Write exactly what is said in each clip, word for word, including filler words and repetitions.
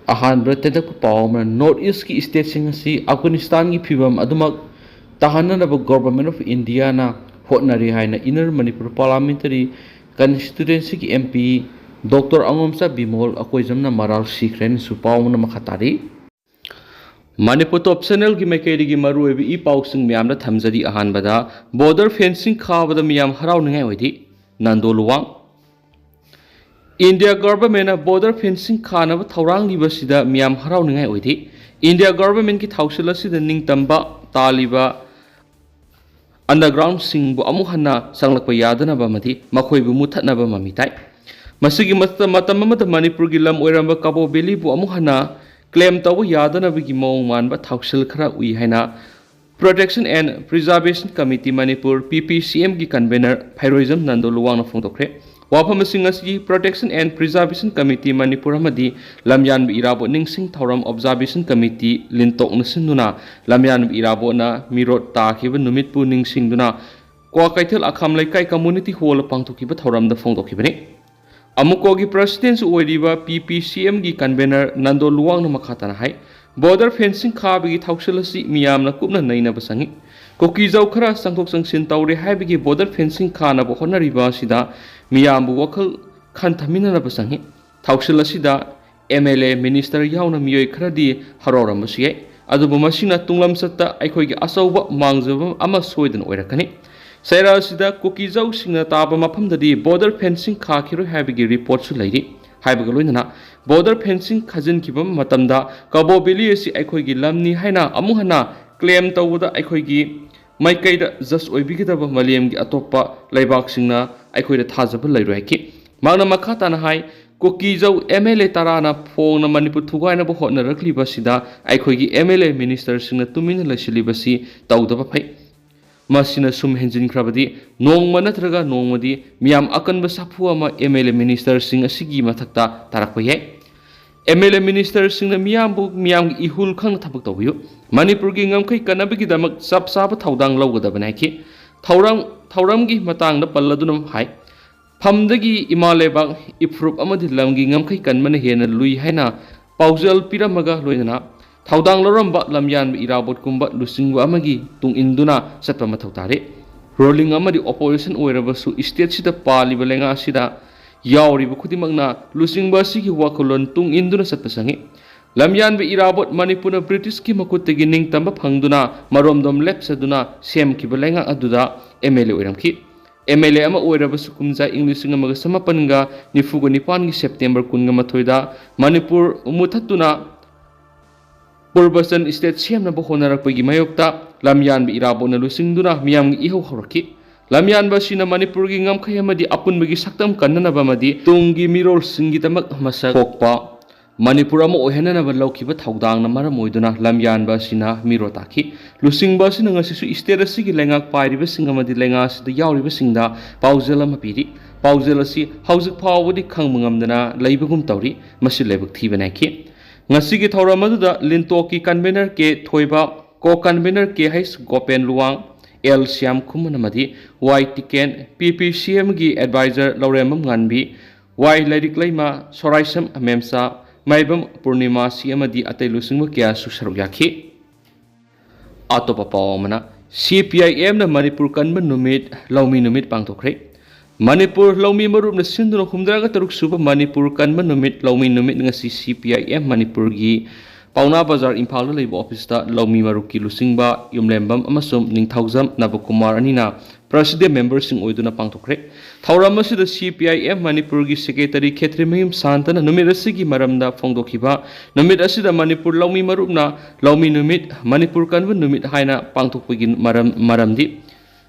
ꯑꯍꯥꯟꯕꯗ ꯇꯦꯟꯇꯛꯄ ꯄꯥꯎ ꯑꯃꯅ, ꯅꯣꯔꯠ ꯏꯁꯀꯤ ꯁ꯭ꯇꯦꯠꯁꯤꯡ ꯑꯁꯤ ꯑꯐꯒꯥꯅꯤꯁꯇꯥꯟꯒꯤ ꯐꯤꯕꯝ ꯑꯗꯨꯃꯛ ꯇꯥꯍꯟꯅꯅꯕ ꯒꯣꯚꯔꯟꯃꯦꯟꯠ ꯑꯣꯐ ꯏꯟꯗꯤꯌꯥꯅ ꯍꯣꯠꯅꯔꯤ ꯍꯥꯏꯅ ꯏꯟꯅꯔ ꯃꯅꯤꯄꯨꯔ ꯄꯥꯔꯂꯥꯃꯦꯟꯇꯔꯤ ꯀꯟꯁꯇꯤꯇ꯭ꯋꯦꯟꯁꯤꯒꯤ M P doctor Angomcha Bimol ꯑꯀꯣꯏꯖꯝꯅ ꯃꯔꯥꯜ ꯁꯤꯈ꯭ꯔꯦꯅꯁꯨ ꯄꯥꯎ ꯑꯃꯅ ꯃꯈꯥ ꯇꯥꯔꯤ꯫ ꯃꯅꯤꯄꯨꯔ ꯇꯣꯞ ꯆꯦꯅꯦꯜꯒꯤ ꯃꯥꯏꯀꯩꯗꯒꯤ ꯃꯔꯨꯑꯣꯏꯕ ꯏ ꯄꯥꯎꯁꯤꯡ ꯃꯌꯥꯝꯗ ꯊꯝꯖꯔꯤ꯫ ꯑꯍꯥꯟꯕꯗ, ꯕꯣꯔꯗꯔ ꯐꯦꯟꯁꯤꯡ ꯈꯥꯕꯗ ꯃꯤꯌꯥꯝ ꯍꯔꯥꯎꯅꯤꯡꯉꯥꯏ ꯑꯣꯏꯗꯦ, Nando Luwang. India ꯒꯚꯔꯟꯃꯦꯟꯠꯅ border fencing ꯈꯥꯅꯕ ꯊꯧꯔꯥꯡꯂꯤꯕꯁꯤꯗ ꯃꯤꯌꯥꯝ ꯍꯔꯥꯎꯅꯤꯡꯉꯥꯏ ꯑꯣꯏꯗꯦ꯫ ꯏꯟꯗꯤꯌꯥ ꯒꯚꯔꯟꯃꯦꯟꯠꯀꯤ ꯊꯧꯁꯤꯜ ꯑꯁꯤꯗ ꯅꯤꯡꯇꯝꯕ ꯇꯥꯜꯂꯤꯕ ꯑꯟꯗꯔꯒ꯭ꯔꯥꯎꯟꯁꯤꯡꯕꯨ ꯑꯃꯨꯛ ꯍꯟꯅ ꯆꯪꯂꯛꯄ ꯌꯥꯗꯅꯕ ꯑꯃꯗꯤ ꯃꯈꯣꯏꯕꯨ ꯃꯨꯠꯊꯠꯅꯕ ꯃꯃꯤ ꯇꯥꯏ꯫ ꯃꯁꯤꯒꯤ ꯃꯊꯛꯇ ꯃꯇꯝ ꯑꯃꯗ ꯃꯅꯤꯄꯨꯔꯒꯤ ꯂꯝ ꯑꯣꯏꯔꯝꯕ ꯀꯕꯣ ꯚꯦꯂꯤꯕꯨ ꯑꯃꯨꯛ ꯍꯟꯅ ꯀ꯭ꯂꯦꯝ ꯇꯧꯕ ꯌꯥꯗꯅꯕꯒꯤ ꯃꯑꯣꯡ ꯃꯥꯟꯕ ꯊꯧꯁꯤꯜ ꯈꯔ ꯎꯏ ꯍꯥꯏꯅ Protection and Preservation Committee Manipur, P P C M ꯒꯤ ꯀꯟꯚꯦꯅꯔ ꯐꯩꯔꯣꯏꯖꯝ ꯅꯟꯗꯣ ꯂꯨꯋꯥꯡꯅ ꯐꯣꯡꯗꯣꯛꯈ꯭ꯔꯦ꯫ ꯋꯥꯐꯝꯁꯤꯡ ꯑꯁꯤꯒꯤ Protection and Preservation Committee Manipur ꯑꯃꯗꯤ ꯂꯝꯌꯥꯟꯕ ꯏꯔꯥꯕꯣꯠ ꯅꯤꯡꯁꯤꯡ ꯊꯧꯔꯝ ꯑꯣꯕꯖꯥꯔꯕꯦꯁꯟ ꯀꯃꯤꯇꯤ ꯂꯤꯟꯇꯣꯛꯅ ꯁꯤꯟꯗꯨꯅ ꯂꯝꯌꯥꯟꯕ ꯏꯔꯥꯕꯣꯠꯅ ꯃꯤꯔꯣꯠ ꯇꯥꯈꯤꯕ ꯅꯨꯃꯤꯠꯄꯨ ꯅꯤꯡꯁꯤꯡꯗꯨꯅ ꯀ꯭ꯋꯥꯀꯩꯊꯦꯜ ꯑꯈꯥꯝ ꯂꯩꯀꯥꯏ ꯀꯝꯃꯨꯅꯤꯇꯤ ꯍꯣꯜꯗ ꯄꯥꯡꯊꯣꯛꯈꯤꯕ ꯊꯧꯔꯝꯗ ꯐꯣꯡꯗꯣꯛꯈꯤꯕꯅꯤ꯫ ꯑꯃꯨꯀꯣꯒꯤ ꯄ꯭ꯔꯁꯤꯗꯦꯟꯁꯨ ꯑꯣꯏꯔꯤꯕ P P C M ꯒꯤ ꯀꯟꯚꯦꯅꯔ ꯅꯟꯗꯣ ꯂꯨꯋꯥꯡꯅ ꯃꯈꯥ ꯇꯥꯅ ꯍꯥꯏ, ꯕꯣꯔꯗꯔ ꯐꯦꯟꯁꯤꯡ ꯈꯥꯕꯒꯤ ꯊꯧꯁꯤꯜ ꯑꯁꯤ ꯃꯤꯌꯥꯝꯅ ꯀꯨꯞꯅ ꯅꯩꯅꯕ ꯆꯪꯏ꯫ ꯀꯨꯀꯤꯖꯧ ꯈꯔ ꯆꯪꯊꯣꯛ ꯆꯪꯁꯤꯟ ꯇꯧꯔꯦ ꯍꯥꯏꯕꯒꯤ ꯕꯣꯔꯗꯔ ꯐꯦꯟꯁꯤꯡ ꯈꯥꯅꯕ ꯍꯣꯠꯅꯔꯤꯕ ꯑꯁꯤꯗ ꯃꯤꯌꯥꯝꯕꯨ ꯋꯥꯈꯜ ꯈꯟꯊꯃꯤꯟꯅꯅꯕ ꯆꯪꯏ꯫ ꯊꯧꯁꯤꯜ ꯑꯁꯤꯗ M L A, ꯃꯤꯅꯤꯁꯇꯔ ꯌꯥꯎꯅ ꯃꯤꯑꯣꯏ ꯈꯔꯗꯤ ꯍꯔꯥꯎꯔꯝꯕꯁꯨ ꯌꯥꯏ, ꯑꯗꯨꯕꯨ ꯃꯁꯤꯅ ꯇꯨꯡꯂꯝꯆꯠꯇ ꯑꯩꯈꯣꯏꯒꯤ ꯑꯆꯧꯕ ꯃꯥꯡꯖꯕ ꯑꯃ ꯁꯣꯏꯗꯅ ꯑꯣꯏꯔꯛꯀꯅꯤ꯫ ꯆꯩꯔꯥꯛ ꯑꯁꯤꯗ ꯀꯨꯀꯤꯖꯧꯁꯤꯡꯅ ꯇꯥꯕ ꯃꯐꯝꯗꯗꯤ ꯕꯣꯔꯗꯔ ꯐꯦꯟꯁꯤꯡ ꯈꯥꯈꯤꯔꯣꯏ ꯍꯥꯏꯕꯒꯤ ꯔꯤꯄꯣꯔꯠꯁꯨ ꯂꯩꯔꯤ꯫ ꯍꯥꯏꯕꯒ ꯂꯣꯏꯅꯅ ꯕꯣꯔꯗꯔ ꯐꯦꯟꯁꯤꯡ ꯈꯥꯖꯤꯟꯈꯤꯕ ꯃꯇꯝꯗ ꯀꯕꯣ ꯚꯦꯂꯤ ꯑꯁꯤ ꯑꯩꯈꯣꯏꯒꯤ ꯂꯝꯅꯤ ꯍꯥꯏꯅ ꯑꯃꯨꯛ ꯍꯟꯅ ꯀ꯭ꯂꯦꯝ ꯇꯧꯕꯗ ꯑꯩꯈꯣꯏꯒꯤ ꯃꯥꯏꯀꯩꯗ ꯖꯁ ꯑꯣꯏꯕꯤꯒꯗꯕ ꯃꯥꯂꯦꯝꯒꯤ ꯑꯇꯣꯞꯄ ꯂꯩꯕꯥꯛꯁꯤꯡꯅ ꯑꯩꯈꯣꯏꯗ ꯊꯥꯖꯕ ꯂꯩꯔꯣꯏ ꯍꯥꯏꯈꯤ꯫ ꯃꯍꯥꯛꯅ ꯃꯈꯥ ꯇꯥꯅ ꯍꯥꯏ, ꯀꯨꯀꯤꯖꯧ M L A ꯇꯔꯥꯅ ꯐꯣꯡꯅ ꯃꯅꯤꯄꯨꯔ ꯊꯨꯒꯥꯏꯅꯕ ꯍꯣꯠꯅꯔꯛꯂꯤꯕꯁꯤꯗ ꯑꯩꯈꯣꯏꯒꯤ M L A ꯃꯤꯅꯤꯁꯇꯔꯁꯤꯡꯅ ꯇꯨꯃꯤꯟꯅ ꯂꯩꯁꯤꯜꯂꯤꯕꯁꯤ ꯇꯧꯗꯕ ꯐꯩ꯫ ꯃꯁꯤꯅ ꯁꯨꯝ ꯍꯦꯟꯖꯤꯟꯈ꯭ꯔꯕꯗꯤ ꯅꯣꯡꯃ ꯅꯠꯇ꯭ꯔꯒ ꯅꯣꯡꯃꯗꯤ ꯃꯤꯌꯥꯝ ꯑꯀꯟꯕ ꯁꯥꯐꯨ ꯑꯃ M L A ꯃꯤꯅꯤꯁꯇꯔꯁꯤꯡ ꯑꯁꯤꯒꯤ ꯃꯊꯛꯇ ꯇꯥꯔꯛꯄ ꯌꯥꯏ꯫ M L A ꯃꯤꯅꯤꯁꯇꯔꯁꯤꯡꯅ ꯃꯤꯌꯥꯝꯕꯨ ꯃꯤꯌꯥꯝꯒꯤ ꯏꯍꯨꯜ ꯈꯪꯅ ꯊꯕꯛ ꯇꯧꯕꯤꯌꯨ꯫ ꯃꯅꯤꯄꯨꯔꯒꯤ ꯉꯝꯈꯩ ꯀꯟꯅꯕꯒꯤꯗꯃꯛ ꯆꯞ ꯆꯥꯕ ꯊꯧꯗꯥꯡ ꯂꯧꯒꯗꯕꯅꯤ ꯍꯥꯏꯈꯤ꯫ ꯊꯧꯔꯝ, ꯊꯧꯔꯝꯒꯤ ꯃꯇꯥꯡꯗ ꯄꯜꯂꯗꯨꯅ ꯍꯥꯏ, ꯐꯝꯗꯒꯤ ꯏꯃꯥ ꯂꯩꯕꯥꯛ, ꯏꯐꯨꯔꯨꯞ ꯑꯃꯗꯤ ꯂꯝꯒꯤ ꯉꯝꯈꯩ ꯀꯟꯕꯅ ꯍꯦꯟꯅ ꯂꯨꯏ ꯍꯥꯏꯅ ꯄꯥꯎꯖꯦꯜ ꯄꯤꯔꯝꯃꯒ ꯂꯣꯏꯅꯅ ꯊꯧꯗꯥꯡ ꯂꯧꯔꯝꯕ ꯂꯝꯌꯥꯟꯕ ꯏꯔꯥꯕꯣꯠꯀꯨꯝꯕ ꯂꯨꯆꯤꯡꯕ ꯑꯃꯒꯤ ꯇꯨꯡ ꯏꯟꯗꯨꯅ ꯆꯠꯄ ꯃꯊꯧ ꯇꯥꯔꯦ꯫ ꯔꯨꯂꯤꯡ ꯑꯃꯗꯤ ꯑꯣꯄꯣꯖꯤꯁꯟ ꯑꯣꯏꯔꯕꯁꯨ ꯁ꯭ꯇꯦꯠꯁꯤꯗ ꯄꯥꯜꯂꯤꯕ ꯂꯩꯉꯥꯛ ꯑꯁꯤꯗ ꯌꯥꯎꯔꯤꯕ ꯈꯨꯗꯤꯡꯃꯛꯅ ꯂꯨꯆꯤꯡꯕ ꯑꯁꯤꯒꯤ ꯋꯥꯈꯜꯂꯣꯟ ꯇꯨꯡ ꯏꯟꯗꯨꯅ ꯆꯠꯄ ꯆꯪꯏ꯫ ꯂꯝꯌꯥꯟꯕ ꯏꯔꯥꯕꯣꯠ ꯃꯅꯤꯄꯨꯔꯅ ꯕ꯭ꯔꯤꯇꯤꯁꯀꯤ ꯃꯈꯨꯠꯇꯒꯤ ꯅꯤꯡꯇꯝꯕ ꯐꯪꯗꯨꯅ ꯃꯔꯣꯝꯗꯣꯝ ꯂꯦꯞꯆꯗꯨꯅ ꯁꯦꯝꯈꯤꯕ ꯂꯩꯉꯥꯛ ꯑꯗꯨꯗ ꯑꯦꯝ ꯑꯦꯜ ꯑꯦ ꯑꯣꯏꯔꯝꯈꯤ꯫ ꯑꯦꯝ ꯑꯦꯜ ꯑꯦ ꯑꯃ ꯑꯣꯏꯔꯕꯁꯨ ꯀꯨꯝꯖꯥ ꯏꯪ ꯂꯤꯁꯤꯡ ꯑꯃꯒ ꯆꯃꯥꯄꯟꯒ ꯅꯤꯐꯨꯒ ꯅꯤꯄꯥꯟꯒꯤ ꯁꯦꯞꯇꯦꯝꯕꯔ ꯀꯨꯟꯒ ꯃꯥꯊꯣꯏꯗ ꯃꯅꯤꯄꯨꯔ ꯃꯨꯊꯠꯇꯨꯅ ꯄꯨꯔꯕꯆꯟ ꯁ꯭ꯇꯦꯠ ꯁꯦꯝꯅꯕ ꯍꯣꯠꯅꯔꯛꯄꯒꯤ ꯃꯥꯌꯣꯛꯇ ꯂꯝꯌꯥꯟꯕ ꯏꯔꯥꯕꯣꯠꯅ ꯂꯨꯆꯤꯡꯗꯨꯅ ꯃꯤꯌꯥꯝꯒꯤ ꯏꯍꯧ ꯍꯧꯔꯛꯈꯤ꯫ ꯂꯝꯌꯥꯟꯕ ꯑꯁꯤꯅ ꯃꯅꯤꯄꯨꯔꯒꯤ ꯉꯝꯈꯩ ꯑꯃꯗꯤ ꯑꯄꯨꯟꯕꯒꯤ ꯁꯛꯇꯝ ꯀꯟꯅꯅꯕ ꯑꯃꯗꯤ ꯇꯨꯡꯒꯤ ꯃꯤꯔꯣꯜꯁꯤꯡꯒꯤꯗꯃꯛ ꯃꯁꯛ ꯊꯣꯛꯄ ꯃꯅꯤꯄꯨꯔ ꯑꯃ ꯑꯣꯏꯍꯟꯅꯅꯕ ꯂꯧꯈꯤꯕ ꯊꯧꯗꯥꯡꯅ ꯃꯔꯝ ꯑꯣꯏꯗꯨꯅ ꯂꯝꯌꯥꯟꯕ ꯑꯁꯤꯅ ꯃꯤꯔꯣ ꯇꯥꯈꯤ꯫ ꯂꯨꯆꯤꯡꯕ ꯑꯁꯤꯅ ꯉꯁꯤꯁꯨ ꯁ꯭ꯇꯦꯠ ꯑꯁꯤꯒꯤ ꯂꯩꯉꯥꯛ ꯄꯥꯏꯔꯤꯕꯁꯤꯡ ꯑꯃꯗꯤ ꯂꯩꯉꯥꯛ ꯑꯁꯤꯗ ꯌꯥꯎꯔꯤꯕꯁꯤꯡꯗ ꯄꯥꯎꯖꯦꯜ ꯑꯃ ꯄꯤꯔꯤ꯫ ꯄꯥꯎꯖꯦꯜ ꯑꯁꯤ ꯍꯧꯖꯤꯛ ꯐꯥꯎꯕꯗꯤ ꯈꯪꯕ ꯉꯝꯗꯅ ꯂꯩꯕꯒꯨꯝ ꯇꯧꯔꯤ꯫ ꯃꯁꯤ ꯂꯥꯏꯕꯛ ꯊꯤꯕ ꯅꯥꯏꯈꯤ꯫ ꯉꯁꯤꯒꯤ ꯊꯧꯔꯝ ꯑꯗꯨꯗ ꯂꯤꯟꯇꯣꯛꯀꯤ ꯀꯟꯚꯦꯅꯔ ꯀꯦ ꯊꯣꯏꯕ, ꯀꯣ ꯀꯟꯚꯦꯅꯔ ꯀꯦ ꯍꯩꯆ ꯒꯣꯄꯦꯟ ꯂꯨꯋꯥꯡ, ꯑꯦꯜ ꯁ꯭ꯌꯥꯝ ꯈꯨꯃꯟ ꯑꯃꯗꯤ ꯋꯥꯏ ꯇꯤꯀꯦꯟ, ꯄꯤ ꯄꯤ ꯁꯤ ꯑꯦꯝꯒꯤ ꯑꯦꯗꯚꯥꯏꯖꯔ ꯂꯧꯔꯦꯝꯕꯝ ꯉꯥꯟꯕꯤ, ꯋꯥꯏ ꯂꯥꯏꯔꯤꯛ ꯂꯩꯃ, ꯁꯣꯔꯥꯏꯁꯝ ꯃꯦꯝꯆꯥ, ꯃꯥꯏꯕꯝ ꯄꯨꯔꯅꯤꯃꯥꯁꯤ ꯑꯃꯗꯤ ꯑꯇꯩ ꯂꯨꯆꯤꯡꯕ ꯀꯌꯥꯁꯨ ꯁꯔꯨꯛ ꯌꯥꯈꯤ꯫ ꯑꯇꯣꯞꯄ ꯄꯥꯎ ꯑꯃꯅ, ꯁꯤ ꯄꯤ ꯑꯥꯏ ꯑꯦꯝꯅ ꯃꯅꯤꯄꯨꯔ ꯀꯟꯕ ꯅꯨꯃꯤꯠ, ꯂꯧꯃꯤ ꯅꯨꯃꯤꯠ ꯄꯥꯡꯊꯣꯛꯈ꯭ꯔꯦ꯫ ꯃꯅꯤꯄꯨꯔ ꯂꯧꯃꯤ ꯃꯔꯨꯞꯅ ꯁꯤꯟꯗꯨꯅ ꯍꯨꯝꯗ꯭ꯔꯥꯒ ꯇꯔꯨꯛ ꯁꯨꯕ ꯃꯅꯤꯄꯨꯔ ꯀꯟꯕ ꯅꯨꯃꯤꯠ, ꯂꯧꯃꯤ ꯅꯨꯃꯤꯠ ꯉꯁꯤ ꯁꯤ ꯄꯤ ꯑꯥꯏ ꯑꯦꯝ ꯃꯅꯤꯄꯨꯔꯒꯤ ꯄꯥꯎꯅꯥ ꯕꯖꯥꯔ ꯏꯝꯐꯥꯜꯗ ꯂꯩꯕ ꯑꯣꯐꯤꯁꯇ ꯂꯧꯃꯤ ꯃꯔꯨꯞꯀꯤ ꯂꯨꯆꯤꯡꯕ ꯌꯨꯝꯂꯦꯝꯕꯝ ꯑꯃꯁꯨꯡ ꯅꯤꯡꯊꯧꯖꯝ ꯅꯕꯀꯨꯃꯥꯔ ꯑꯅꯤꯅ ꯄ꯭ꯔꯦꯁꯤꯗꯦꯟ ꯃꯦꯝꯕꯔꯁꯤꯡ ꯑꯣꯏꯗꯨꯅ ꯄꯥꯡꯊꯣꯛꯈ꯭ꯔꯦ꯫ ꯊꯧꯔꯝ ꯑꯁꯤꯗ ꯁꯤ ꯄꯤ ꯑꯥꯏ ꯑꯦꯝ ꯃꯅꯤꯄꯨꯔꯒꯤ ꯁꯦꯀ꯭ꯔꯦꯇꯔꯤ ꯈꯦꯇ꯭ꯔꯤꯃꯌꯨꯝ ꯁꯥꯟꯇꯅ ꯅꯨꯃꯤꯠ ꯑꯁꯤꯒꯤ ꯃꯔꯝꯗ ꯐꯣꯡꯗꯣꯛꯈꯤꯕ, ꯅꯨꯃꯤꯠ ꯑꯁꯤꯗ ꯃꯅꯤꯄꯨꯔ ꯂꯧꯃꯤ ꯃꯔꯨꯞꯅ ꯂꯧꯃꯤ ꯅꯨꯃꯤꯠ, ꯃꯅꯤꯄꯨꯔ ꯀꯟꯕ ꯅꯨꯃꯤꯠ ꯍꯥꯏꯅ ꯄꯥꯡꯊꯣꯛꯄꯒꯤ ꯃꯔꯝ, ꯃꯔꯝꯗꯤ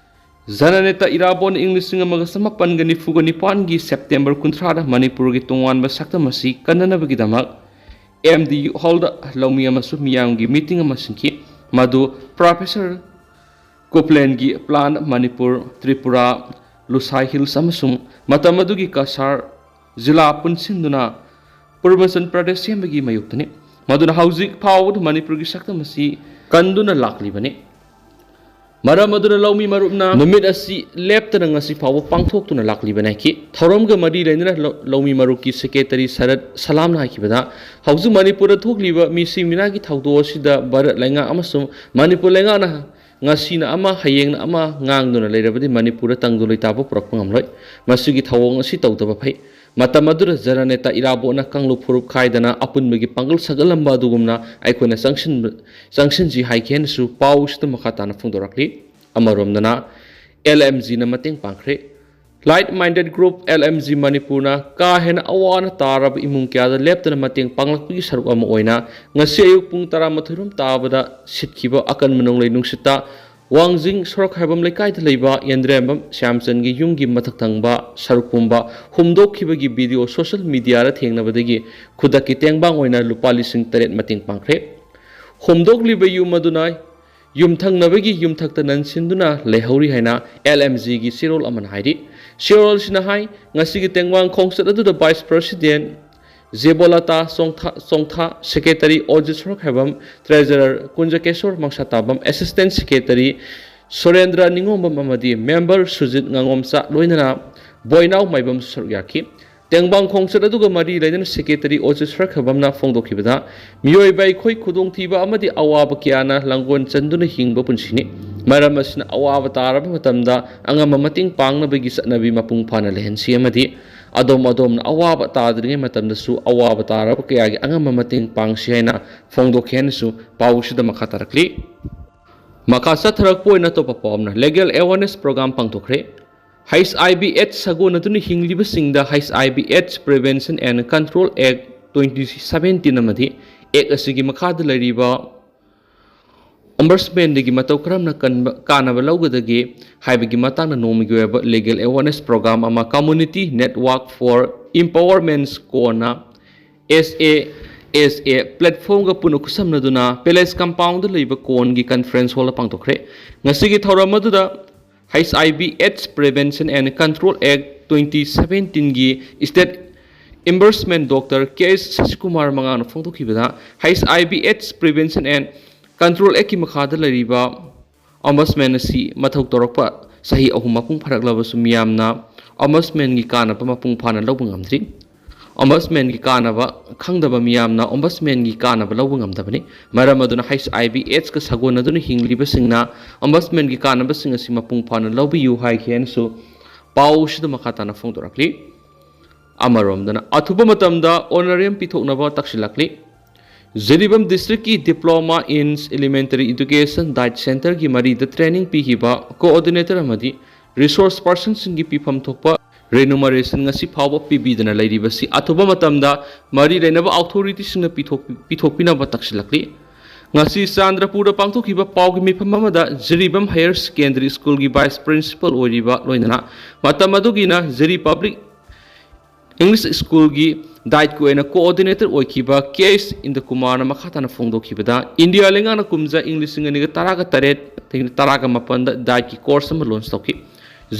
ꯖꯅꯅꯦꯇꯥ ꯏꯔꯥꯕꯣꯠꯅ ꯏꯪ ꯂꯤꯁꯤꯡ ꯑꯃꯒ ꯆꯃꯥꯄꯟꯒ ꯅꯤꯐꯨꯒ ꯅꯤꯄꯥꯟꯒꯤ ꯁꯦꯞꯇꯦꯝꯕꯔ ꯀꯨꯟꯊ꯭ꯔꯥꯗ ꯃꯅꯤꯄꯨꯔꯒꯤ ꯇꯣꯉꯥꯟꯕ ꯁꯛꯇꯝ ꯑꯁꯤ ꯀꯟꯅꯅꯕꯒꯤꯗꯃꯛ ꯑꯦꯝ ꯗꯤ ꯌꯨ ꯍꯣꯜꯗ ꯂꯧꯃꯤ ꯑꯃꯁꯨꯡ ꯃꯤꯌꯥꯝꯒꯤ ꯃꯤꯇꯤꯡ ꯑꯃ ꯁꯤꯟꯈꯤ꯫ ꯃꯗꯨ ꯄ꯭ꯔꯣꯐꯦꯁꯔ ꯀꯨꯄꯂꯦꯟꯒꯤ ꯄ꯭ꯂꯥꯟ, ꯃꯅꯤꯄꯨꯔ, ꯇ꯭ꯔꯤꯄꯨꯔꯥ, ꯂꯨꯁꯥꯏ ꯍꯤꯜꯁ ꯑꯃꯁꯨꯡ ꯃꯇꯝ ꯑꯗꯨꯒꯤ ꯀꯁꯥꯔ ꯖꯤꯂꯥ ꯄꯨꯟꯁꯤꯟꯗꯨꯅ ꯄꯨꯔꯕꯆꯟ ꯄ꯭ꯔꯗꯦꯁ ꯁꯦꯝꯕꯒꯤ ꯃꯥꯌꯣꯛꯇꯅꯤ꯫ ꯃꯗꯨꯅ ꯍꯧꯖꯤꯛ ꯐꯥꯎꯕꯗ ꯃꯅꯤꯄꯨꯔꯒꯤ ꯁꯛꯇꯝ ꯑꯁꯤ ꯀꯟꯗꯨꯅ ꯂꯥꯛꯂꯤꯕꯅꯤ꯫ ꯃꯔꯝ ꯑꯗꯨꯅ ꯂꯧꯃꯤ ꯃꯔꯨꯞꯅ ꯅꯨꯃꯤꯠ ꯑꯁꯤ ꯂꯦꯞꯇꯅ ꯉꯁꯤ ꯐꯥꯎꯕ ꯄꯥꯡꯊꯣꯛꯇꯨꯅ ꯂꯥꯛꯂꯤꯕꯅꯤ ꯍꯥꯏꯈꯤ꯫ ꯊꯧꯔꯝꯒ ꯃꯔꯤ ꯂꯩꯅꯅ ꯂꯧ-, ꯂꯧꯃꯤ ꯃꯔꯨꯞꯀꯤ ꯁꯦꯀ꯭ꯔꯦꯇꯔꯤ ꯁꯔꯠ ꯁꯂꯥꯝꯅ ꯍꯥꯏꯈꯤꯕꯗ, ꯍꯧꯖꯤꯛ ꯃꯅꯤꯄꯨꯔꯗ ꯊꯣꯛꯂꯤꯕ ꯃꯤꯁꯤ ꯃꯤꯅꯥꯒꯤ ꯊꯧꯗꯣꯛ ꯑꯁꯤꯗ ꯚꯥꯔꯠ ꯂꯩꯉꯥꯛ ꯑꯃꯁꯨꯡ ꯃꯅꯤꯄꯨꯔ ꯂꯩꯉꯥꯛꯅ ꯉꯁꯤꯅ ꯑꯃ, ꯍꯌꯦꯡꯅ ꯑꯃ ꯉꯥꯡꯗꯨꯅ ꯂꯩꯔꯕꯗꯤ ꯃꯅꯤꯄꯨꯔꯗ ꯇꯪꯗꯨ ꯂꯩꯇꯥꯕ ꯄꯨꯔꯛꯄ ꯉꯝꯂꯣꯏ꯫ ꯃꯁꯤꯒꯤ ꯊꯧꯑꯣꯡ ꯑꯁꯤ ꯇꯧꯗꯕ ꯐꯩ꯫ ꯃꯇꯝ ꯑꯗꯨꯗ ꯖꯅꯅꯦꯇꯥ ꯏꯔꯥꯕꯣꯠꯅ ꯀꯥꯡꯂꯨꯞ ꯐꯨꯔꯨꯞ ꯈꯥꯏꯗꯅ ꯑꯄꯨꯟꯕꯒꯤ ꯄꯥꯡꯒꯜ ꯁꯥꯒꯠꯂꯝꯕ ꯑꯗꯨꯒꯨꯝꯅ ꯑꯩꯈꯣꯏꯅ ꯆꯪꯁꯤꯟꯕ-, ꯆꯪꯁꯤꯟꯁꯤ ꯍꯥꯏꯈꯤ ꯍꯥꯏꯅꯁꯨ ꯄꯥꯎꯁꯤꯗ ꯃꯈꯥ ꯇꯥꯅ ꯐꯣꯡꯗꯣꯔꯛꯂꯤ꯫ ꯑꯃꯔꯣꯝꯗꯅ ꯑꯦꯜ ꯑꯦꯝ ꯖꯤꯅ ꯃꯇꯦꯡ ꯄꯥꯡꯈ꯭ꯔꯦ꯫ Like Minded Group, L M G ꯃꯅꯤꯄꯨꯔꯅ ꯀꯥ ꯍꯦꯟꯅ ꯑꯋꯥ ꯑꯅꯥ ꯇꯥꯔꯕ ꯏꯃꯨꯡ ꯀꯌꯥꯗ ꯂꯦꯞꯇꯅ ꯃꯇꯦꯡ ꯄꯥꯡꯂꯛꯄꯒꯤ ꯁꯔꯨꯛ ꯑꯃ ꯑꯣꯏꯅ ꯉꯁꯤ ꯑꯌꯨꯛ ꯄꯨꯡ ꯇꯔꯥꯃꯥꯊꯣꯏ ꯔꯣꯝ ꯇꯥꯕꯗ ꯁꯤꯠꯈꯤꯕ ꯑꯀꯟꯕ ꯅꯣꯡꯂꯩ ꯅꯨꯡꯁꯤꯠꯇ ꯋꯥꯡꯖꯤꯡ ꯁꯣꯔꯣꯛ ꯍꯥꯏꯕꯝ ꯂꯩꯀꯥꯏꯗ ꯂꯩꯕ ꯌꯦꯟꯗ꯭ꯔꯦꯝꯕꯝ ꯁ꯭ꯌꯥꯝꯆꯟꯒꯤ ꯌꯨꯝꯒꯤ ꯃꯊꯛ ꯊꯪꯕ ꯁꯔꯨꯛ ꯄꯨꯝꯕ ꯍꯨꯝꯗꯣꯛꯈꯤꯕꯒꯤ ꯚꯤꯗꯤꯑꯣ ꯁꯣꯁꯤꯌꯦꯜ ꯃꯤꯗꯤꯌꯥꯗ ꯊꯦꯡꯅꯕꯗꯒꯤ ꯈꯨꯗꯛꯀꯤ ꯇꯦꯡꯕꯥꯡ ꯑꯣꯏꯅ ꯂꯨꯄꯥ ꯂꯤꯁꯤꯡ ꯇꯔꯦꯠ ꯃꯇꯦꯡ ꯄꯥꯡꯈ꯭ꯔꯦ꯫ ꯍꯨꯝꯗꯣꯛꯂꯤꯕ ꯌꯨꯝ ꯑꯗꯨꯅ ꯌꯨꯝꯊꯪꯅꯕꯒꯤ ꯌꯨꯝꯊꯛꯇ ꯅꯟꯁꯤꯟꯗꯨꯅ ꯂꯩꯍꯧꯔꯤ ꯍꯥꯏꯅ ꯑꯦꯜ ꯑꯦꯝ ꯖꯤꯒꯤ ꯆꯦꯔꯣꯜ ꯑꯃꯅ ꯍꯥꯏꯔꯤ꯫ ꯆꯦꯔꯣꯜꯁꯤꯅ ꯍꯥꯏ, ꯉꯁꯤꯒꯤ ꯇꯦꯡꯕꯥꯡ ꯈꯣꯡꯆꯠ ꯑꯗꯨꯗ vice president Jebolata Chongtha, Chongtha, secretary Ojit Sorokhaibam, treasurer Kunjakeshor Mangshatabam, assistant secretary Surendra Ningombam ꯑꯃꯗꯤ ꯃꯦꯝꯕꯔ ꯁꯨꯖꯤꯠ ꯉꯥꯉꯣꯝꯆꯥ ꯂꯣꯏꯅꯅ ꯕꯣꯏꯅꯥꯎ ꯃꯥꯏꯕꯝꯁꯨ ꯁꯔꯨꯛ ꯌꯥꯈꯤ꯫ ꯇꯦꯡꯕꯥꯡ ꯈꯣꯡꯆꯠ ꯑꯗꯨꯒ ꯃꯔꯤ ꯂꯩꯅꯅ ꯁꯦꯀ꯭ꯔꯦꯇꯔꯤ ꯑꯣꯖꯤꯠ ꯁꯣꯔꯣꯛꯈꯥꯏꯕꯝꯅ ꯐꯣꯡꯗꯣꯛꯈꯤꯕꯗ, ꯃꯤꯑꯣꯏꯕ ꯑꯩꯈꯣꯏ ꯈꯨꯗꯣꯡꯊꯤꯕ ꯑꯃꯗꯤ ꯑꯋꯥꯕ ꯀꯌꯥꯅ ꯂꯥꯡꯒꯣꯟ ꯆꯟꯗꯨꯅ ꯍꯤꯡꯕ ꯄꯨꯟꯁꯤꯅꯤ꯫ ꯃꯔꯝ ꯑꯁꯤꯅ ꯑꯋꯥꯕ ꯇꯥꯔꯕ ꯃꯇꯝꯗ ꯑꯉꯝꯕ ꯃꯇꯦꯡ ꯄꯥꯡꯅꯕꯒꯤ ꯆꯠꯅꯕꯤ ꯃꯄꯨꯡ ꯐꯥꯅ ꯂꯩꯍꯟꯁꯤ ꯑꯃꯗꯤ ꯑꯗꯣꯝ ꯑꯗꯣꯝꯅ ꯑꯋꯥꯕ ꯇꯥꯗ꯭ꯔꯤꯉꯩ ꯃꯇꯝꯗꯁꯨ ꯑꯋꯥꯕ ꯇꯥꯔꯕ ꯀꯌꯥꯒꯤ ꯑꯉꯝꯕ ꯃꯇꯦꯡ ꯄꯥꯡꯁꯤ ꯍꯥꯏꯅ ꯐꯣꯡꯗꯣꯛꯈꯤ ꯍꯥꯏꯅꯁꯨ ꯄꯥꯎꯁꯤꯗ ꯃꯈꯥ ꯇꯥꯔꯛꯂꯤ꯫ ꯃꯈꯥ ꯆꯠꯊꯔꯛꯄ ꯑꯣꯏꯅ ꯑꯇꯣꯞꯄ ꯄꯥꯎ ꯑꯃꯅ, Legal Awareness Program ꯄꯥꯡꯊꯣꯛꯈ꯭ꯔꯦ꯫ ꯍꯩꯆ ꯑꯥꯏ ꯚꯤ ꯑꯦꯗꯁ ꯁꯥꯒꯣꯟꯅꯗꯨꯅ ꯍꯤꯡꯂꯤꯕꯁꯤꯡꯗ H I V AIDS Prevention and Control Act twenty seventeen ꯑꯃꯗꯤ ꯑꯦꯛ ꯑꯁꯤꯒꯤ ꯃꯈꯥꯗ ꯂꯩꯔꯤꯕ ꯑꯣꯝꯕꯔꯁꯃꯦꯟꯗꯒꯤ ꯃꯇꯧ ꯀꯔꯝꯅ ꯀꯟꯕ, ꯀꯥꯟꯅꯕ ꯂꯧꯒꯗꯒꯦ ꯍꯥꯏꯕꯒꯤ ꯃꯇꯥꯡꯗ ꯅꯣꯡꯃꯒꯤ ꯑꯣꯏꯕ Legal Awareness Program ꯑꯃ Community Network for Empowerment ꯀꯣꯟꯅ ꯑꯦꯁ ꯑꯦ ꯑꯦꯁ ꯑꯦ ꯄ꯭ꯂꯦꯠꯐꯣꯝꯒ ꯄꯨꯟꯅ ꯈꯨꯠꯁꯝꯅꯗꯨꯅ ꯄꯦꯂꯦꯁ ꯀꯝꯄꯥꯎꯟꯗ ꯂꯩꯕ ꯀꯣꯟꯒꯤ ꯀꯟꯐ꯭ꯔꯦꯟꯁ ꯍꯣꯜꯗ ꯄꯥꯡꯊꯣꯛꯈ꯭ꯔꯦ꯫ ꯉꯁꯤꯒꯤ ꯊꯧꯔꯝ ꯑꯗꯨꯗ H I V AIDS Prevention and Control Act twenty seventeenꯒꯤ State Ombudsman Doctor K S Sasikumar ꯃꯉꯥꯡꯅ ꯐꯣꯡꯗꯣꯛꯈꯤꯕꯗ, H I V AIDS Prevention and Control Actꯀꯤ ꯃꯈꯥꯗ ꯂꯩꯔꯤꯕ ꯑꯣꯝꯕꯁꯃꯦꯟ ꯑꯁꯤ ꯃꯊꯧ ꯇꯧꯔꯛꯄ ꯆꯍꯤ ꯑꯍꯨꯝ ꯃꯄꯨꯡ ꯐꯥꯔꯛꯂꯕꯁꯨ ꯃꯤꯌꯥꯝꯅ ꯑꯣꯝꯕꯁꯃꯦꯟꯒꯤ ꯀꯥꯟꯅꯕ ꯃꯄꯨꯡ ꯐꯥꯅ ꯂꯧꯕ ꯉꯝꯗ꯭ꯔꯤ꯫ ꯑꯣꯝꯕꯁꯃꯦꯟꯒꯤ ꯀꯥꯟꯅꯕ ꯈꯪꯗꯕ ꯃꯤꯌꯥꯝꯅ ꯑꯣꯝꯕꯁꯃꯦꯟꯒꯤ ꯀꯥꯟꯅꯕ ꯂꯧꯕ ꯉꯝꯗꯕꯅꯤ꯫ ꯃꯔꯝ ꯑꯗꯨꯅ ꯍꯩꯆ ꯑꯥꯏ ꯚꯤ ꯑꯦꯗꯁꯀ ꯁꯥꯒꯣꯟꯅꯗꯨꯅ ꯍꯤꯡꯂꯤꯕꯁꯤꯡꯅ ꯑꯣꯝꯕꯁꯃꯦꯟꯒꯤ ꯀꯥꯟꯅꯕꯁꯤꯡ ꯑꯁꯤ ꯃꯄꯨꯡ ꯐꯥꯅ ꯂꯧꯕꯤꯌꯨ ꯍꯥꯏꯈꯤ ꯍꯥꯏꯅꯁꯨ ꯄꯥꯎꯁꯤꯗ ꯃꯈꯥ ꯇꯥꯅ ꯐꯣꯡꯗꯣꯔꯛꯂꯤ꯫ ꯑꯃꯔꯣꯝꯗꯅ ꯑꯊꯨꯕ ꯃꯇꯝꯗ ꯑꯣꯅꯔꯦꯝ ꯄꯤꯊꯣꯛꯅꯕ ꯇꯛꯁꯤꯜꯂꯛꯂꯤ꯫ ꯖꯤꯔꯤꯕꯥꯝ ꯗꯤꯁꯇ꯭ꯔꯤꯛꯀꯤ Diploma in Elementary Education diet ꯁꯦꯟꯇꯔꯒꯤ ꯃꯔꯤꯗ ꯇ꯭ꯔꯦꯅꯤꯡ ꯄꯤꯈꯤꯕ ꯀꯣꯑꯣꯔꯗꯤꯅꯦꯇꯔ ꯑꯃꯗꯤ ꯔꯤꯁꯣꯔꯁ ꯄꯥꯔꯁꯟꯁꯤꯡꯒꯤ ꯄꯤꯐꯝ ꯊꯣꯛꯄ ꯔꯤꯅꯨꯃꯔꯦꯁꯟ ꯉꯁꯤ ꯐꯥꯎꯕ ꯄꯤꯕꯤꯗꯅ ꯂꯩꯔꯤꯕꯁꯤ ꯑꯊꯨꯕ ꯃꯇꯝꯗ ꯃꯔꯤ ꯂꯩꯅꯕ ꯑꯣꯊꯣꯔꯤꯇꯤꯁꯤꯡꯅ ꯄꯤꯊꯣꯛ-, ꯄꯤꯊꯣꯛꯄꯤꯅꯕ ꯇꯛꯁꯤꯜꯂꯛꯂꯤ꯫ ꯉꯁꯤ ꯆꯥꯟꯗ꯭ꯔꯄꯨꯔꯗ ꯄꯥꯡꯊꯣꯛꯈꯤꯕ ꯄꯥꯎꯒꯤ ꯃꯤꯐꯝ ꯑꯃꯗ ꯖꯤꯔꯤꯕꯥꯝ ꯍꯥꯌꯔ ꯁꯦꯀꯦꯟꯗꯔꯤ ꯁ꯭ꯀꯨꯜꯒꯤ ꯚꯥꯏꯁ ꯄ꯭ꯔꯤꯟꯁꯤꯄꯜ ꯑꯣꯏꯔꯤꯕ ꯂꯣꯏꯅꯅ ꯃꯇꯝ ꯑꯗꯨꯒꯤꯅ ꯖꯤꯔꯤ ꯄꯕ꯭ꯂꯤꯛ ꯏꯪꯂꯤꯁ ꯁ꯭ꯀꯨꯜꯒꯤ ꯗꯥꯏꯠꯀꯤ ꯑꯣꯏꯅ ꯀꯣꯑꯣꯔꯗꯤꯅꯦꯇꯔ ꯑꯣꯏꯈꯤꯕ ꯀꯦ ꯑꯦꯁ ꯏꯟꯗ꯭ꯔꯀꯨꯃꯥꯔꯅ ꯃꯈꯥ ꯇꯥꯅ ꯐꯣꯡꯗꯣꯛꯈꯤꯕꯗ, ꯏꯟꯗꯤꯌꯥ ꯂꯩꯉꯥꯛꯅ ꯀꯨꯝꯖꯥ ꯏꯪ ꯂꯤꯁꯤꯡ ꯑꯅꯤꯒ ꯇꯔꯥꯒ ꯇꯔꯦꯠ ꯇꯔꯥꯒ ꯃꯥꯄꯟꯗ ꯗꯥꯏꯠꯀꯤ ꯀꯣꯔꯁ ꯑꯃ ꯂꯣꯟꯆ ꯇꯧꯈꯤ꯫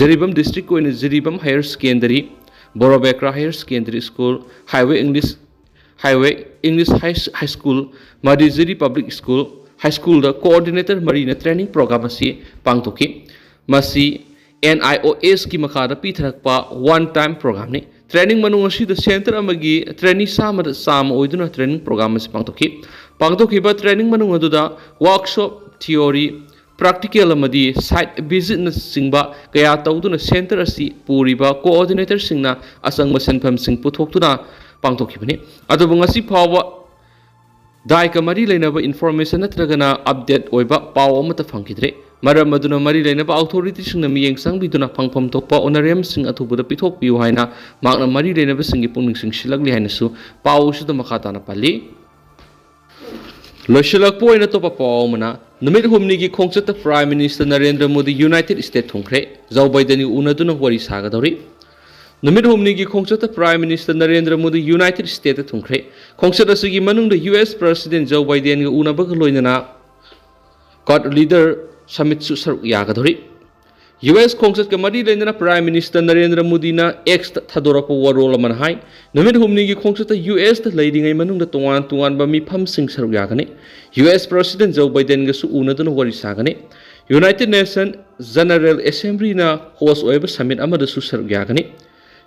ꯖꯤꯔꯤꯕꯥꯝ ꯗꯤꯁꯇ꯭ꯔꯤꯛꯀꯤ ꯑꯣꯏꯅ Jiribam higher secondary, Borobekra higher secondary school, highway English, highway English high, high school, ꯃꯗꯤꯖꯤꯔꯤ ꯄꯕ꯭ꯂꯤꯛ ꯁ꯭ꯀꯨꯜ, ꯍꯥꯏ ꯁ꯭ꯀꯨꯜꯗ ꯀꯣꯑꯣꯔꯗꯤꯅꯦꯇꯔ ꯃꯔꯤꯅ ꯇ꯭ꯔꯦꯅꯤꯡ ꯄ꯭ꯔꯣꯒ꯭ꯔꯥꯝ ꯑꯁꯤ ꯄꯥꯡꯊꯣꯛꯈꯤ꯫ ꯃꯁꯤ ꯑꯦꯟ ꯑꯥꯏ ꯑꯣ ꯑꯦꯁꯀꯤ ꯃꯈꯥꯗ ꯄꯤꯊꯔꯛꯄ ꯋꯥꯟ ꯇꯥꯏꯝ ꯄ꯭ꯔꯣꯒ꯭ꯔꯥꯝꯅꯤ꯫ ꯇ꯭ꯔꯦꯅꯤꯡ ꯃꯅꯨꯡ ꯑꯁꯤꯗ ꯁꯦꯟꯇꯔ ꯑꯃꯒꯤ ꯇ꯭ꯔꯦꯅꯤ ꯆꯥꯝꯃꯗ ꯆꯥꯝꯃ ꯑꯣꯏꯗꯨꯅ ꯇ꯭ꯔꯦꯅꯤꯡ ꯄ꯭ꯔꯣꯒ꯭ꯔꯥꯝ ꯑꯁꯤ ꯄꯥꯡꯊꯣꯛꯈꯤ꯫ ꯄꯥꯡꯊꯣꯛꯈꯤꯕ ꯇ꯭ꯔꯦꯅꯤꯡ ꯃꯅꯨꯡ ꯑꯗꯨꯗ ꯋꯥꯔꯛꯁꯣꯞ, ꯊꯤꯑꯣꯔꯤ, ꯄ꯭ꯔꯥꯛꯇꯤꯀꯦꯜ ꯑꯃꯗꯤ ꯁꯥꯏꯠ ꯚꯤꯖꯤꯠꯅꯆꯤꯡꯕ ꯀꯌꯥ ꯇꯧꯗꯨꯅ ꯁꯦꯟꯇꯔ ꯑꯁꯤ ꯄꯨꯔꯤꯕ ꯀꯣꯑꯣꯔꯗꯤꯅꯦꯇꯔꯁꯤꯡꯅ ꯑꯆꯪꯕ ꯁꯦꯟꯐꯝꯁꯤꯡ ꯄꯨꯊꯣꯛꯇꯨꯅ ꯄꯥꯡꯊꯣꯛꯈꯤꯕꯅꯤ꯫ ꯑꯗꯨꯕꯨ ꯉꯁꯤ ꯐꯥꯎꯕ ꯗꯥꯏꯀ ꯃꯔꯤ ꯂꯩꯅꯕ ꯏꯟꯐꯣꯔꯃꯦꯁꯟ ꯅꯠꯇ꯭ꯔꯒꯅ ꯑꯞꯗꯦꯠ ꯑꯣꯏꯕ ꯄꯥꯎ ꯑꯃꯠꯇ ꯐꯪꯈꯤꯗ꯭ꯔꯦ꯫ ꯃꯔꯝ ꯑꯗꯨꯅ ꯃꯔꯤ ꯂꯩꯅꯕ ꯑꯣꯊꯣꯔꯤꯇꯤꯁꯤꯡꯅ ꯃꯤꯠꯌꯦꯡ ꯆꯪꯕꯤꯗꯨꯅ ꯐꯪꯐꯝ ꯊꯣꯛꯄ ꯑꯣꯅꯔꯦꯝꯁꯤꯡ ꯑꯊꯨꯕꯗ ꯄꯤꯊꯣꯛꯄꯤꯌꯨ ꯍꯥꯏꯅ ꯃꯍꯥꯛꯅ ꯃꯔꯤ ꯂꯩꯅꯕꯁꯤꯡꯒꯤ ꯄꯨꯛꯅꯤꯡ ꯆꯤꯡꯁꯤꯜꯂꯛꯂꯤ ꯍꯥꯏꯅꯁꯨ ꯄꯥꯎ ꯑꯁꯤꯗ ꯃꯈꯥ ꯇꯥꯅ ꯄꯜꯂꯤ꯫ ꯂꯣꯏꯁꯤꯜꯂꯛꯄ ꯑꯣꯏꯅ ꯑꯇꯣꯞꯄ ꯄꯥꯎ ꯑꯃꯅ, ꯅꯨꯃꯤꯠ ꯍꯨꯝꯅꯤꯒꯤ ꯈꯣꯡꯆꯠꯇ prime minister Narendra Modi united state ꯊꯨꯡꯈ꯭ꯔꯦ꯫ ꯖꯣ ꯕꯥꯏꯗꯦꯟꯒ ꯎꯅꯗꯨꯅ ꯋꯥꯔꯤ ꯁꯥꯒꯗꯧꯔꯤ꯫ ꯅꯨꯃꯤꯠ ꯍꯨꯝꯅꯤꯒꯤ ꯈꯣꯡꯆꯠꯇ prime minister Narendra Modi united ꯁ꯭ꯇꯦꯠꯇ ꯊꯨꯡꯈ꯭ꯔꯦ꯫ ꯈꯣꯡꯆꯠ ꯑꯁꯤꯒꯤ ꯃꯅꯨꯡꯗ ꯌꯨ ꯑꯦꯁ ꯄ꯭ꯔꯁꯤꯗꯦꯟ ꯖꯣ ꯕꯥꯏꯗꯦꯟꯒ ꯎꯅꯕꯒ ꯂꯣꯏꯅꯅ ꯀ꯭ꯋꯥꯗ ꯂꯤꯗꯔ ꯁꯃꯤꯠꯁꯨ ꯁꯔꯨꯛ ꯌꯥꯒꯗꯧꯔꯤ꯫ ꯌꯨ ꯑꯦꯁ ꯈꯣꯡꯆꯠꯀ ꯃꯔꯤ ꯂꯩꯅꯅ ꯄ꯭ꯔꯥꯏꯝ ꯃꯤꯅꯤꯁꯇꯔ ꯅꯔꯦꯟꯗ꯭ꯔ ꯃꯣꯗꯤꯅ ꯑꯦꯛꯁꯇ ꯊꯥꯗꯣꯔꯛꯄ ꯋꯥꯔꯣꯜ ꯑꯃꯅ ꯍꯥꯏ, ꯅꯨꯃꯤꯠ ꯍꯨꯝꯅꯤꯒꯤ ꯈꯣꯡꯆꯠꯇ ꯌꯨ ꯑꯦꯁꯇ ꯂꯩꯔꯤꯉꯩ ꯃꯅꯨꯡꯗ ꯇꯣꯉꯥꯟ ꯇꯣꯉꯥꯟꯕ ꯃꯤꯐꯝꯁꯤꯡ ꯁꯔꯨꯛ ꯌꯥꯒꯅꯤ꯫ ꯌꯨ ꯑꯦꯁ ꯄ꯭ꯔꯁꯤꯗꯦꯟ ꯖꯣ ꯕꯥꯏꯗꯦꯟꯒꯁꯨ ꯎꯅꯗꯨꯅ ꯋꯥꯔꯤ ꯁꯥꯒꯅꯤ꯫ United Nation General Assemblyꯅ host ꯑꯣꯏꯕ summit ꯑꯃꯗꯁꯨ ꯁꯔꯨꯛ ꯌꯥꯒꯅꯤ꯫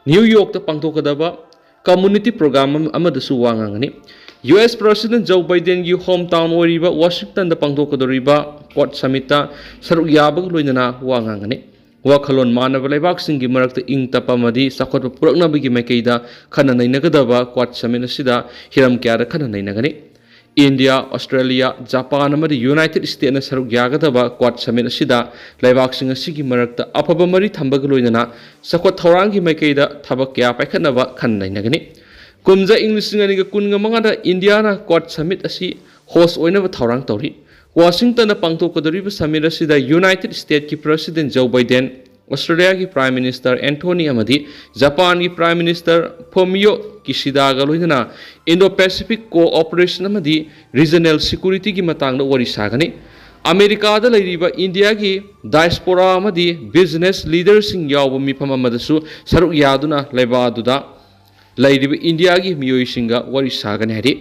New Yorkꯇ ꯄꯥꯡꯊꯣꯛꯀꯗꯕ community program ꯑꯃ-, ꯑꯃꯗꯁꯨ ꯋꯥ ꯉꯥꯡꯒꯅꯤ꯫ U S President Joe Bidenꯒꯤ home town ꯑꯣꯏꯔꯤꯕ Washingtonꯗ ꯄꯥꯡꯊꯣꯛꯀꯗꯧꯔꯤꯕ Quad summitꯇ ꯁꯔꯨꯛ ꯌꯥꯕꯒ ꯂꯣꯏꯅꯅ ꯋꯥ ꯉꯥꯡꯒꯅꯤ꯫ ꯋꯥꯈꯜꯂꯣꯟ ꯃꯥꯟꯅꯕ ꯂꯩꯕꯥꯛꯁꯤꯡꯒꯤ ꯃꯔꯛꯇ ꯏꯪ ꯇꯞꯄ ꯑꯃꯗꯤ ꯆꯥꯎꯈꯠꯄ ꯄꯨꯔꯛꯅꯕꯒꯤ ꯃꯥꯏꯀꯩꯗ ꯈꯟꯅ ꯅꯩꯅꯒꯗꯕ Quad summit ꯑꯁꯤꯗ ꯍꯤꯔꯝ ꯀꯌꯥꯗ ꯈꯟꯅ ꯅꯩꯅꯒꯅꯤ꯫ India, Australia, Japan ꯑꯃꯗꯤ United States ꯁꯔꯨꯛ ꯌꯥꯒꯗꯕ Quad summit ꯑꯁꯤꯗ ꯂꯩꯕꯥꯛꯁꯤꯡ ꯑꯁꯤꯒꯤ ꯃꯔꯛꯇ ꯑꯐꯕ ꯃꯔꯤ ꯊꯝꯕꯒ ꯂꯣꯏꯅꯅ ꯆꯥꯎꯈꯠ ꯊꯧꯔꯥꯡꯒꯤ ꯃꯥꯏꯀꯩꯗ ꯊꯕꯛ ꯀꯌꯥ ꯄꯥꯏꯈꯠꯅꯕ ꯈꯟꯅ ꯅꯩꯅꯒꯅꯤ꯫ ꯀꯨꯝꯖꯥ ꯏꯪ ꯂꯤꯁꯤꯡ ꯑꯅꯤꯒ ꯀꯨꯟꯒ ꯃꯉꯥꯗ Indiaꯅ Quad summit ꯑꯁꯤ host ꯑꯣꯏꯅꯕ ꯊꯧꯔꯥꯡ ꯇꯧꯔꯤ꯫ Washingtonꯗ ꯄꯥꯡꯊꯣꯛꯀꯗꯧꯔꯤꯕ summit ꯑꯁꯤꯗ United Statesꯀꯤ President Joe Biden, Australiaꯒꯤ Prime Minister Anthony ꯑꯃꯗꯤ Japanꯒꯤ Prime Minister Fumio Kishidaꯒ ꯂꯣꯏꯅꯅ Indo-Pacific cooperation ꯑꯃꯗꯤ regional securityꯒꯤ ꯃꯇꯥꯡꯗ ꯋꯥꯔꯤ ꯁꯥꯒꯅꯤ꯫ ꯑꯃꯦꯔꯤꯀꯥꯗ ꯂꯩꯔꯤꯕ Indiaꯒꯤ diaspora ꯑꯃꯗꯤ business leaderꯁꯤꯡ ꯌꯥꯎꯕ ꯃꯤꯐꯝ ꯑꯃꯗꯁꯨ ꯁꯔꯨꯛ ꯌꯥꯗꯨꯅ ꯂꯩꯕꯥꯛ ꯑꯗꯨꯗ ꯂꯩꯔꯤꯕ Indiaꯒꯤ ꯃꯤꯑꯣꯏꯁꯤꯡꯒ ꯋꯥꯔꯤ ꯁꯥꯒꯅꯤ ꯍꯥꯏꯔꯤ꯫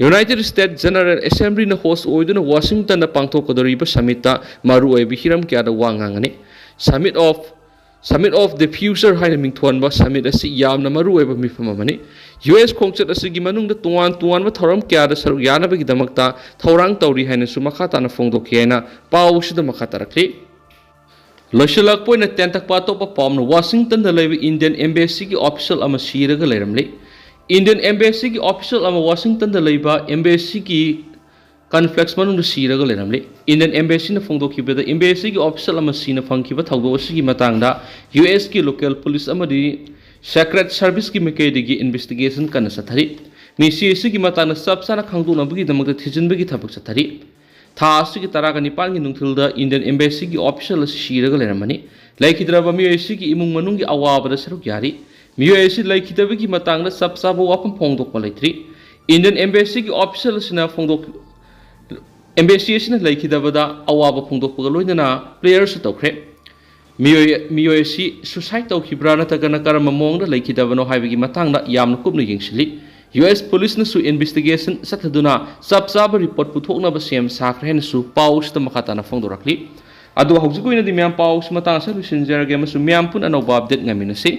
United States General Assemblyꯅ host ꯑꯣꯏꯗꯨꯅ Washingtonꯗ ꯄꯥꯡꯊꯣꯛꯀꯗꯧꯔꯤꯕ summitꯇ ꯃꯔꯨꯑꯣꯏꯕ ꯍꯤꯔꯝ ꯀꯌꯥꯗ ꯋꯥ ꯉꯥꯡꯒꯅꯤ꯫ Summit of, Summit of the Future ꯍꯥꯏꯅ ꯃꯤꯡꯊꯣꯟꯕ summit ꯑꯁꯤ ꯌꯥꯝꯅ ꯃꯔꯨꯑꯣꯏꯕ ꯃꯤꯐꯝ ꯑꯃꯅꯤ꯫ U S ꯈꯣꯡꯆꯠ ꯑꯁꯤꯒꯤ ꯃꯅꯨꯡꯗ ꯇꯣꯉꯥꯟ ꯇꯣꯉꯥꯟꯕ ꯊꯧꯔꯝ ꯀꯌꯥꯗ ꯁꯔꯨꯛ ꯌꯥꯅꯕꯒꯤꯗꯃꯛꯇ ꯊꯧꯔꯥꯡ ꯇꯧꯔꯤ ꯍꯥꯏꯅꯁꯨ ꯃꯈꯥ ꯇꯥꯅ ꯐꯣꯡꯗꯣꯛꯈꯤ ꯍꯥꯏꯅ ꯄꯥꯎ ꯑꯁꯤꯗ ꯃꯈꯥ ꯇꯥꯔꯛꯂꯤ꯫ ꯂꯣꯏꯁꯤꯜꯂꯛꯄ ꯑꯣꯏꯅ ꯇꯦꯟꯇꯛꯄ ꯑꯇꯣꯞꯄ ꯄꯥꯎ ꯑꯃꯅ Washingtonꯗ ꯂꯩꯕ Indian Embassyꯒꯤ official ꯑꯃ ꯁꯤꯔꯒ ꯂꯩꯔꯝꯂꯤ꯫ Indian Embassyꯒꯤ official ꯑꯃ Washingtonꯗ ꯂꯩꯕ embassyꯒꯤ complex ꯃꯅꯨꯡꯗ ꯁꯤꯔꯒ ꯂꯩꯔꯝꯂꯤ꯫ Indian Embassyꯅ ꯐꯣꯡꯗꯣꯛꯈꯤꯕꯗ, embassyꯒꯤ official ꯑꯃ ꯁꯤꯅ ꯐꯪꯈꯤꯕ ꯊꯧꯗꯣꯛ ꯑꯁꯤꯒꯤ ꯃꯇꯥꯡꯗ U Sꯀꯤ local police ꯑꯃꯗꯤ Secret Serviceꯀꯤ ꯃꯥꯏꯀꯩꯗꯒꯤ investigation ꯀꯟꯅ ꯆꯠꯊꯔꯤ꯫ ꯃꯤꯁꯤ ꯑꯁꯤꯒꯤ ꯃꯇꯥꯡꯗ ꯆꯞ ꯆꯥꯅ ꯈꯪꯗꯣꯛꯅꯕꯒꯤꯗꯃꯛꯇ ꯊꯤꯖꯤꯟꯕꯒꯤ ꯊꯕꯛ ꯆꯠꯊꯔꯤ꯫ ꯊꯥ ꯑꯁꯤꯒꯤ ꯇꯔꯥꯒ ꯅꯤꯄꯥꯟꯒꯤ ꯅꯨꯡꯊꯤꯜꯗ Indian Embassyꯒꯤ official ꯑꯁꯤ ꯁꯤꯔꯒ ꯂꯩꯔꯝꯕꯅꯤ꯫ ꯂꯩꯈꯤꯗ꯭ꯔꯕ ꯃꯤꯑꯣꯏ ꯑꯁꯤꯒꯤ ꯏꯃꯨꯡ ꯃꯅꯨꯡꯒꯤ ꯑꯋꯥꯕꯗ ꯁꯔꯨꯛ ꯌꯥꯔꯤ꯫ ꯃꯤꯑꯣꯏ ꯑꯁꯤ ꯂꯩꯈꯤꯗꯕꯒꯤ ꯃꯇꯥꯡꯗ ꯆꯞ ꯆꯥꯕ ꯋꯥꯐꯝ ꯐꯣꯡꯗꯣꯛꯄ ꯂꯩꯇ꯭ꯔꯤ꯫ Indian Embassyꯒꯤ official ꯑꯁꯤꯅ ꯐꯣꯡꯗꯣꯛ-, embassy ꯑꯁꯤꯅ ꯂꯩꯈꯤꯗꯕꯗ ꯑꯋꯥꯕ ꯐꯣꯡꯗꯣꯛꯄꯒ ꯂꯣꯏꯅꯅ prayerꯁꯨ ꯇꯧꯈ꯭ꯔꯦ꯫ ꯃꯤꯑꯣꯏ, ꯃꯤꯑꯣꯏ ꯑꯁꯤ suicide ꯇꯧꯈꯤꯕ꯭ꯔꯥ ꯅꯠꯇ꯭ꯔꯒꯅ ꯀꯔꯝꯕ ꯃꯑꯣꯡꯗ ꯂꯩꯈꯤꯗꯕꯅꯣ ꯍꯥꯏꯕꯒꯤ ꯃꯇꯥꯡꯗ ꯌꯥꯝꯅ ꯀꯨꯞꯅ ꯌꯦꯡꯁꯤꯜꯂꯤ꯫ ꯌꯨ ꯑꯦꯁ ꯄꯨꯂꯤꯁꯅꯁꯨ ꯏꯟꯚꯦꯁꯇꯤꯒꯦꯁꯟ ꯆꯠꯊꯗꯨꯅ ꯆꯞ ꯆꯥꯕ ꯔꯤꯄꯣꯔꯠ ꯄꯨꯊꯣꯛꯅꯕ ꯁꯦꯝ ꯁꯥꯈ꯭ꯔꯦ ꯍꯥꯏꯅꯁꯨ ꯄꯥꯎꯁꯤꯗ ꯃꯈꯥ ꯇꯥꯅ ꯐꯣꯡꯗꯣꯔꯛꯂꯤ꯫ ꯑꯗꯣ ꯍꯧꯖꯤꯛꯀꯤ ꯑꯣꯏꯅꯗꯤ ꯃꯌꯥꯝ ꯄꯥꯎꯁꯤ ꯃꯇꯥꯡ ꯑꯁꯤꯗ ꯂꯣꯏꯁꯤꯟꯖꯔꯒꯦ ꯑꯃꯁꯨꯡ ꯃꯌꯥꯝ ꯄꯨꯟꯅ ꯑꯅꯧꯕ ꯑꯞꯗꯦꯠ ꯉꯥꯏꯃꯤꯟꯅꯁꯤ꯫